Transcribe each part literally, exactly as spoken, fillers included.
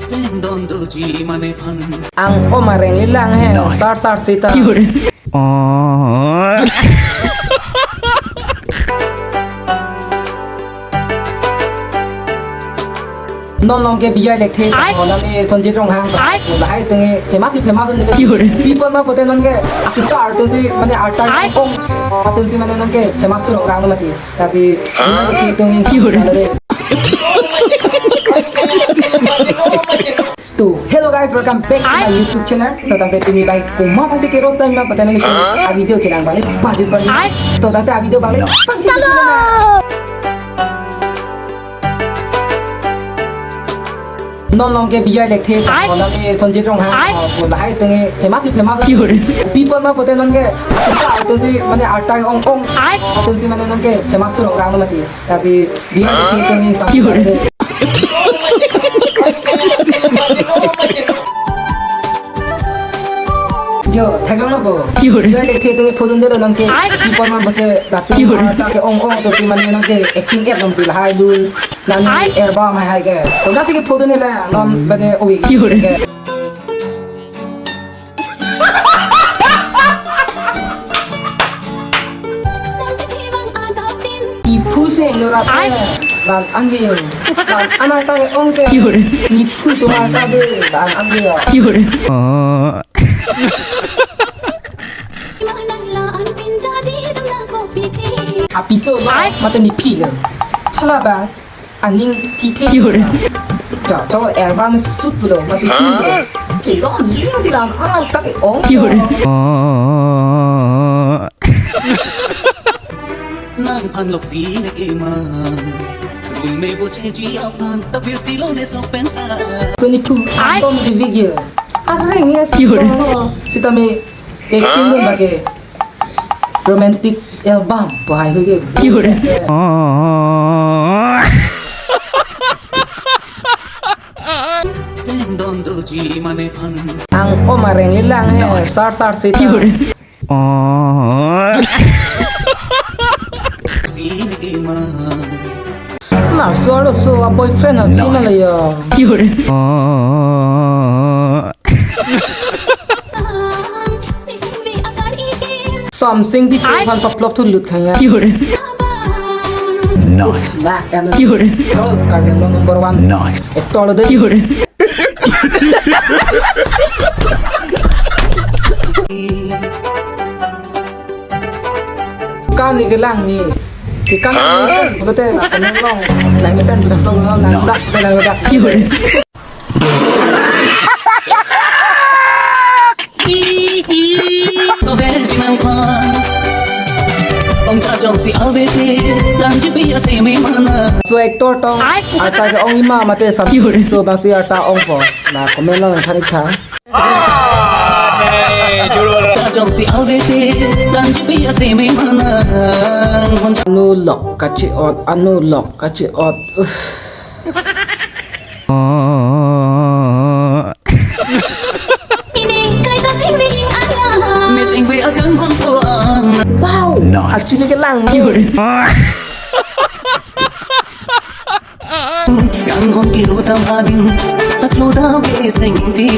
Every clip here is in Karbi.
Sendon doji mane phan. Ang Om areng le lang he, sar sar sita. Non non ke B I Lekthe, ai, non ke Sonjit Ronghang, ai, lahai atum ke famous, famous ni le. People ma pote non ke akisar atum si mane arta, ai, ong atum si mane non ke famous thu Ronghang mati. Lasi, non ke atum in. To, hello guys, welcome back to my YouTube channel. To tangte pini bai komat aphansi ke roast time ma pote non ke a video kelang balik, budget balik. To tangte a video balik. Non non ke B I Lekthe, ai, non ke Sonjit Ronghang, ai, lahai atum ke famous, famous. People ma pote non ke akisar atum si mane arta ong ong, ai, atum si mane non ke famous thu Ronghang mati. Lasi B I Lekthe atum in sa. Jo, theklonglo bo. B I Lekthe atum ke photo dolo non ke. Ai. People ma pote dati, arta ke ong ong atum si mane non ke acting et non ti lahai lun. Nani, ai, album hai hai ke. To dati ke photo ne la non bade oi. Ke. Iphu seng lo rap. Ai. Ran angge. Ran anak ta ong ke. Iphu tumar ta de. Ran angge. Apiso lo. Ai. Mate ne phi lo. Hala ba. Aning tithe. Ki hore? Ja, ja, album shoot pulo, masih pulo. Ki lo, ling di ran, ah, tak, oh. Ki hore? Nang phan lok si ne ke man. Rul me bo che ji aphan, ta phir ti lo ne sok pensa. Sonipu, ai, tom di video. Areng ya, ki hore? Sitame, eh, tinggal lagi. Romantic album, bohai hui ke. Ki hore? Sendon doji mane phan. Ang Om areng le lang he, sar sar sita. Ki hore? Si ne ke man. Na solo so a boyfriend a kima la ya. Ki hore? Something di so, ai, phan paplop thu lut khang ya. Ki hore? Nice. Lah, kan. Ki hore? Oh, Karbi Anglong number one. Nice. Actor lo de. Ki hore? Kan ni ke lang ni. Ke kan ni. Hah? Betul, betul. Lang ni sen, betul, betul, lang, nice, betul, betul. Ki hore? Novel jinang phan. Ong cha jong si ave te, dan ji pi ase me mana. So actor tong, ai, arta ke ong ima mate sam. Ki hore? So bang si arta ong po. Na comment lo thari tha. Cha jong si ave te, dan ji pi ase me mana. Anu lok kachi ot, anu lok kachi ot. Uff. Ini kai ta sing wi ing ala. Missing wi akan hong ko an. Wow. Nice. Actually ke lang. Ki hore? Kan hong kilo tam adin. Taklo da be sing ti.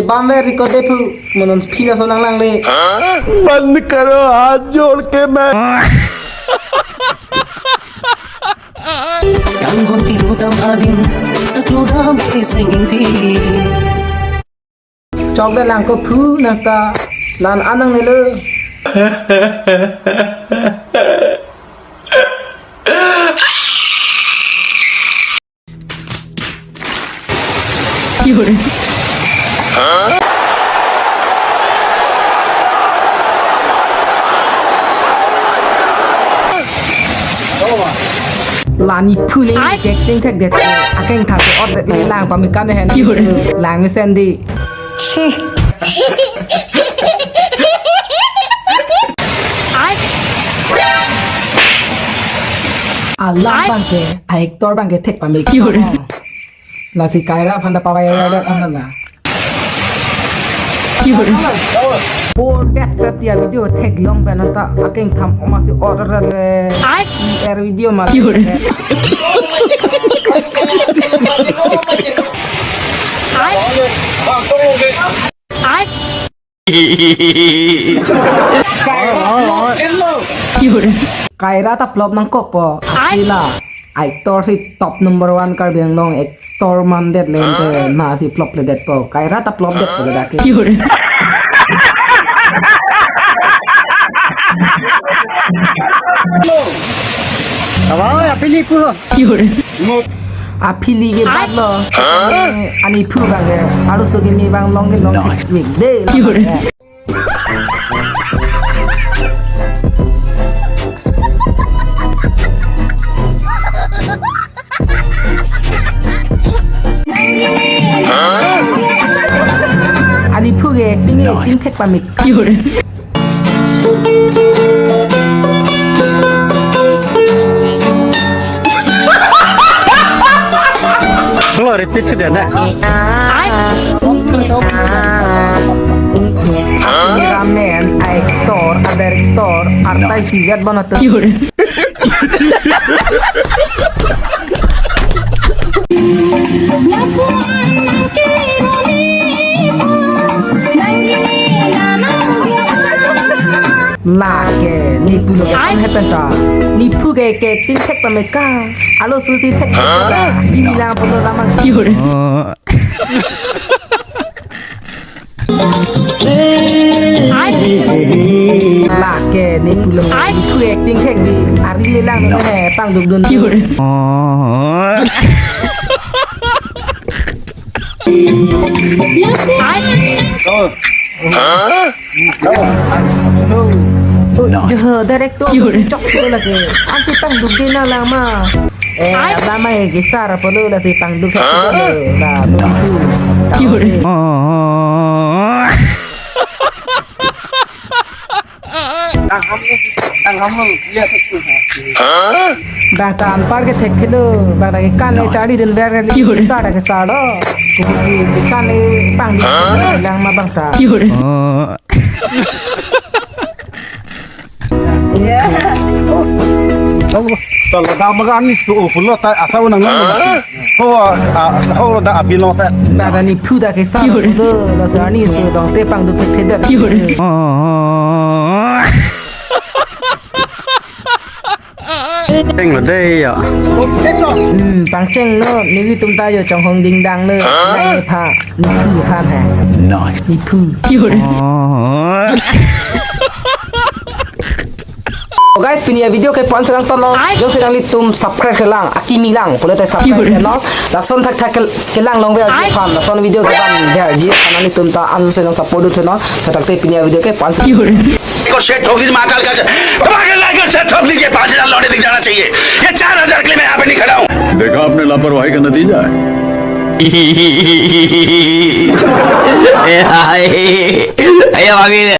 Bam me record de phu. Monon phila so nang lang le. बंद करो, हाथ जोड़ के मैं Kanghon kirutam adin, taklo dam iseng inti. Chok da lang ko phu nang ta, lan anang ne lo. Yun. Lani phule, ai, kek ting thek det. Akeng thak ke ot det ni lang pamikan hen. Yun. Lang ni sendi. Ai. Alang, ai, bangke, a actor bangke thek pamik. Yun. Lasi kaira aphan ta pawai ya, ya, ya, na. Yun. Por det set ya video theklong pen ta akeng tham oma si order le. Ai. Er video mal. Yun. Kaira ta plop nangkokpo. Asila actor si top number one Karbi Anglong actor mandet le ente na si plopledetpo. Kaira ta plopdetpo ke dak ke. Awa, apili pu. Aphili ke bat lo. Ani phu bang ke. Arloso kimi bang long ke long ke. Wik de. Ani phu ke ting ting thek pamik. Lo repeat si dana. Cameraman, actor, director, artist si vet bon atum. Lake, ne pulo ke an hepen ta. Ne phu ke ke ting thek pameka. Arloso si thek pameka. Kimi lang pulo lamang. Lake ne pulo. Ai. Itu acting thek di. Ari le lang ne pangdukdun. Ai. Hah? Joh, director chok tu lagi. Ansi pangdukdun na lang ma. Eh, ai. Lama eh, kisar pulo lasi pangduk satu pulo. Nah, so itu. Tang ham, tang ham, iya, betul. Bang ta anpar ke thekthelo, bang ta ke kan le charlidun ver le, sa ta ke sa lo. Kubusi ke kan le pangduk lang ma bang ta. Sala da magan ni su pulo ta asa unang nang. Ho, ah, ho da apilo ta. Bang ta ne phu ta ke sa lo, lo sa ne su dong te pangduk thekthedet. Chenglo dei ya. Hmm, pangchenglo, nevi tum ta yo chonghong dingdang lo. Nai pha, ne phu pha hai. Nice. Ne phu. Oh. So guys, pini avideo ke pon selang tolo. Jongsi nanglitum subscribe kelang, akimi lang, pulote subscribe kelang. Lason thakthak ke-, kelang longverji aphan, lason video kelang verji aphan nanglitum ta ansi nang support dun-o. Thakthak te pini avideo ke pon selang. को शेर ठोक दीजिए महाकाल का शेर, धमाकेदार लाइक और शेर ठोक दीजिए, पाँच हज़ार लौटे दिख जाना चाहिए। ये चार हज़ार के लिए मैं यहाँ पे नहीं खड़ा हूँ। देखा आपने लापरवाही का नतीजा है। Ayo, ayo, ayo, ayo.